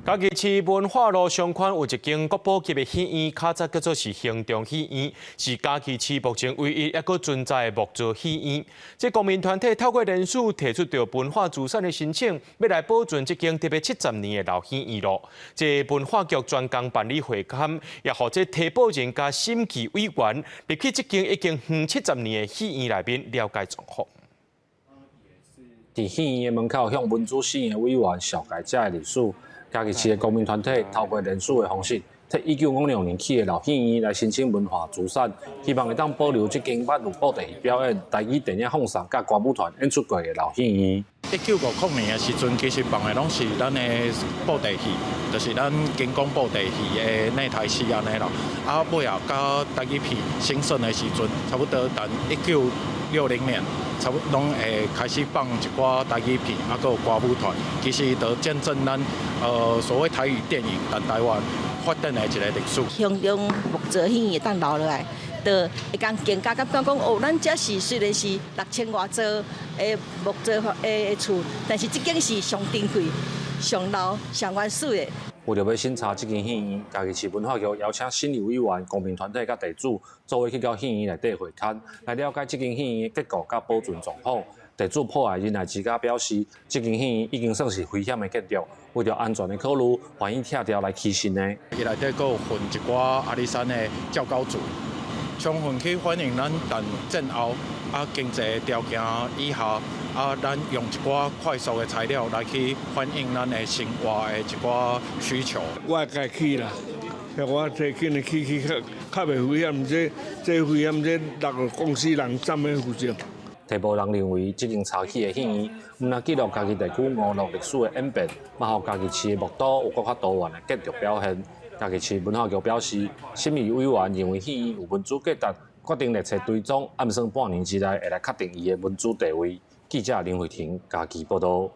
嘉義市文化路上寬有一間國寶級的戲院，較早叫做是興中戲院，是嘉義市目前唯一猶閣存在的木造戲院。這公民團體透過聯署提出著文化資產的申請，欲來保存這間特別70年的老戲院囉。這文化局專工辦理會勘，也予這提報人佮審計委員入去這間已經遠70年的戲院內面了解狀況。佇戲院的門口向文資審的委員紹介這个歷史。嘉義市的公民團體透過聯署的方式，替1956年起的老戲院來申請文化資產，希望會當保留這間捌有布袋戲表演、台語電影放送、佮歌舞團演出過的老戲院。1950年的時陣，其實放的攏是咱的布袋戲，就是咱金光布袋戲的內台戲按呢啦。啊，尾後到台語片興盛的時陣，差不多等1960年，差不多攏會開始放一寡台語片，啊，閣有歌舞團，其實就見證咱所謂台語電影佇台灣發展的一个歷史。興中木造戲院會當留落來，就會共更加感覺講哦，咱這是雖然是6000外座的木造的厝，但是這間是上珍貴、上老、上原始的。為著欲審查這間戲院，嘉義市文化局邀請審議委員、公民團體佮地主做伙去到戲院內底會勘，來了解這間戲院的結構佮保存狀況。地主破壞仁愛之家表示，這間戲院已經算是危險的建築，為著安全的考慮，願意拆掉來起新的。伊內底閣有混一寡阿里山的教高組，充分去反映咱佇戰後啊經濟條件以下，啊咱用一寡快速的材料來去反映咱的生活的一寡需求。我會共起啦，我提緊的起起較較袂危險，這這危險這六个公司人佔的負責。提報人認為，這間拆起的戲院，毋但記錄嘉義地區娛樂歷史的演變，嘛予嘉義市的木都有閣較多元的建築表現。嘉義市文化局表示，審議委員認為戲院有文資價值，決定列冊追蹤，按算半年之內會來確定伊的文資地位。記者林慧婷嘉義報導。